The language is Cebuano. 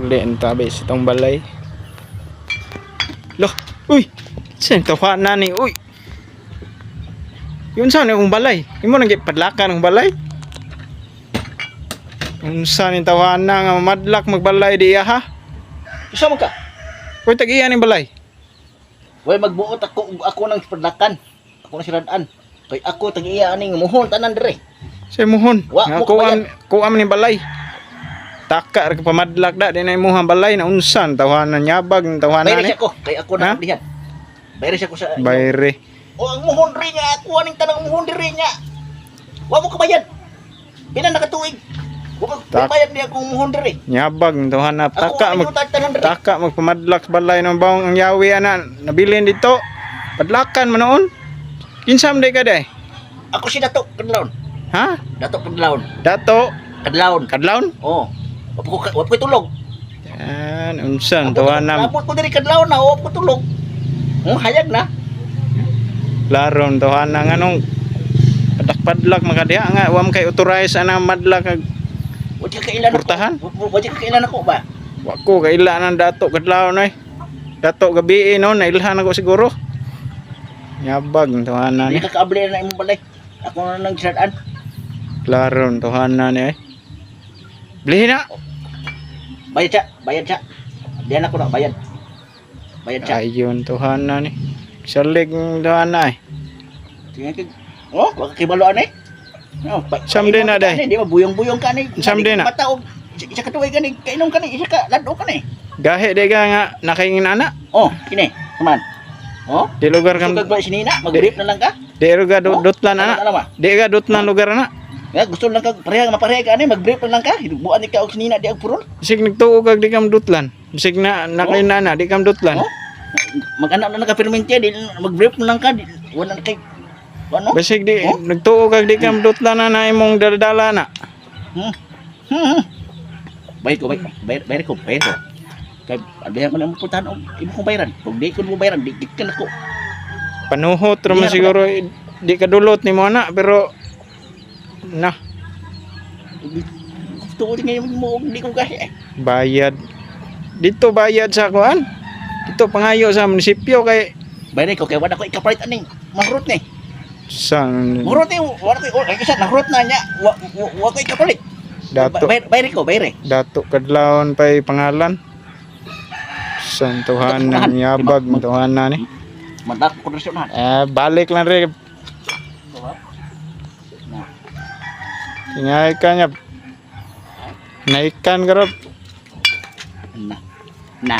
Suli ang tabi sa itong balay. Loh, uy! Saan tawa na ni? Uy! Yun saan akong balay? Imo nang gipadlakan ang balay? Unsa ni tawana nga madlak magbalay di iya ha? Isa man ka. Uy, tag-iya ning balay. Way magbuot ako og ako nang padlakan. Ako na siradaan. Kay ako tag-iya aning muhon tanan dire. Sa imuhon. Wa Nga mo kuam kuam ni balay. Taka ra ka pamadlak da di na imuhang balay na unsan tawana nyabag ng tawana Bayre ni. siya ko kay ako Ha? na dihan. Bayre siya ko sa Bayre. O ang muhon ri nga ako aning tanang muhon diri nga. Wa mo kabayad. Pila na ka tuig. Wa ka bayad niya akong muhon diri. Nyabag ng tawana Ako taka ang mag tanan diri. taka magpamadlak sa balay ng bawang ang yawi ana nabilin dito. Padlakan man noon. Kinsa man day ka day? Ako si Dato Kadlaon. Ha? Dato Kadlaon. Dato Kadlaon. Kadlaon? Oh. Wa ko tulog. Yan, unsan tawana. Abot ko diri kadlaon na, wa ko tulog. Oh, hayag na. Klaro ang tawana nganong padlak-padlak makadiha nga wa man kay authorize ana madlak kag Wa ka kailan ako. Purtahan? Wa ka kailan ako ba? wa ko kaila ng Dato Kadlaon oy. Dato gabi no nailhan ako siguro. Nyabag ang tawana ni. Di ka kaabli na imong balay. Ako na nang gisadaan. Klaro ang tawana ni ay. Blihin na. Bayad siya, bayad siya. Diyan ako na, bayad. Bayad siya. Ayun tawana ni. Salig ang tawana ay. Sige kag. Oh, wa ka kibalo ani. No, Siyam din na, day. Di ba buyong-buyong ka ni. Siyam din na. Bata og isa ka tuig ka ni, kainom ka ni, isa ka lado ka ni. Gahi di ka nga nakaingin ana. Oh, kini, kuman. Oh, Di lugar gusto kam kag ba sinina, mag-rip na lang ka. di lugar Oh, dutlan ana. Alam ah. Di ka dutlan lugar ana. Ya, gusto lang kag pareha mapareha ka ani, mag-brief na lang ka. Buan ni ka og sinina di og purol. Bisig nagtuo kag di kam dutlan. Bisig na nakain ana di kam dutlan. Oh? Mag-anak na naka-fermente, di mag-brief na lang ka, di, wala na kay ano? Bisig di Oh? nagtuo kag di kam dutlan ana imong daladala na. Bayad ko, bayad, bayad, bayad ko, bayad ko. Kay abihan ko na mo puntahan og imo kong bayaran. Kung di ko mo bayaran, di ka nako. Panuhot ra man Di na siguro eh, di ka dulot nimo ana pero na Tuod ngayon mo og di ko gahi. Eh. Bayad dito, bayad sa kuan dito, pangayo sa munisipyo kay Bayad ko kay wala ko ikapalit aning mahrot ni. Sa Mahrot ni wala ko kay isa nahrot na niya. Wa ko ikapalit. Dato Bayad, bayad ko, bayad. Dato Kadlawon pay pangalan. Santuhan ng yabag tuhan na ni. Mandak ko na. Eh, balik lang rin. Ingay ka niya. Naikan ka ro. Na. Na.